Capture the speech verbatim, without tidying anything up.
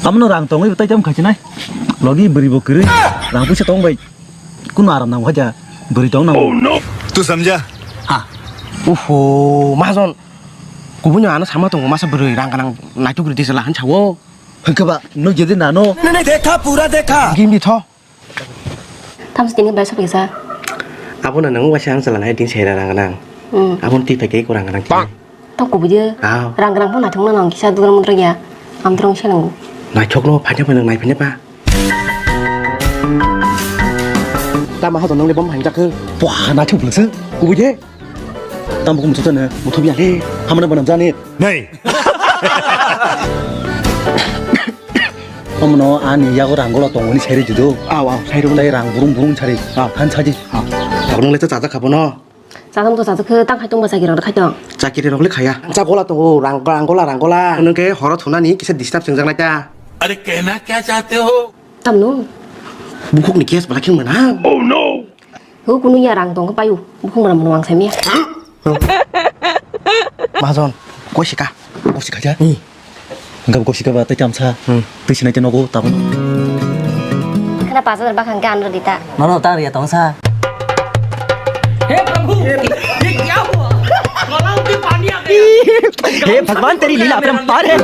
Tamno rang tongwi tai tam khachi nai. Logi bwrwi bo kwrwi. Rang puisa tong bai. Kuno aram nang haja. Bwrwi tong nang. Oh no. Tu samjha? Ha. Uho, mahajon. Kubunyo ano sama tongo masa bwrwi rang ganang naituk ridi sala han chawo. Hwnkhe ba no jedi nano. नहीं नहीं देखा पूरा देखा। Gimbi tho. Tam sitini bai sophaisa. Abono nang waisa ang chala nai din sera rang ganang. Hmm. Abon twi phaikhe ko rang ganang. Bang. Tong kubui de. Ah. Rang ganang pho naithok no nang kisa dudra mudra ya. Am drong se nang. Naithok no phaina phaina nai phaina pa. Tama ha to nang le bom hain jakhe. Wah, naithok bwlwkse. Kubui de. Tamo kung muthubjani? Muthubya le. Hamano banam jani? Nei. Omono ani yago rang gola tongoni sairi judo. Aw, aw, sairi. Tai rang burung burung sari. Aw. Than saji. Aw. Abang le cha cha khabono. Chajang to chajak khe tang khai tong ba chakiri rok khai tong. Chakiri rok le khaya. Cha gola tongo, rang, rang gola, rang gola. Nung khe horo thunani kisa disturb swngjak lai ta. अरे कहना क्या चाहते हो? Tamno. Bukhuk ni case bala khing mana? Oh no. Ho kunu ya rang tong payu. Bukhung ram wang sami. Mahajon, koi sika. Koi sika ja? Hmm. Enggak koi sika ba tai tamsa. Hmm. Twi sinai te nogo tabun. Khana pajar ba khang kan rodi ta. Nono ta ria tong sa. हे प्रभु, ये क्या हुआ? गलाव में पानी आ गया। हे भगवान, तेरी लीला अपरंपार है।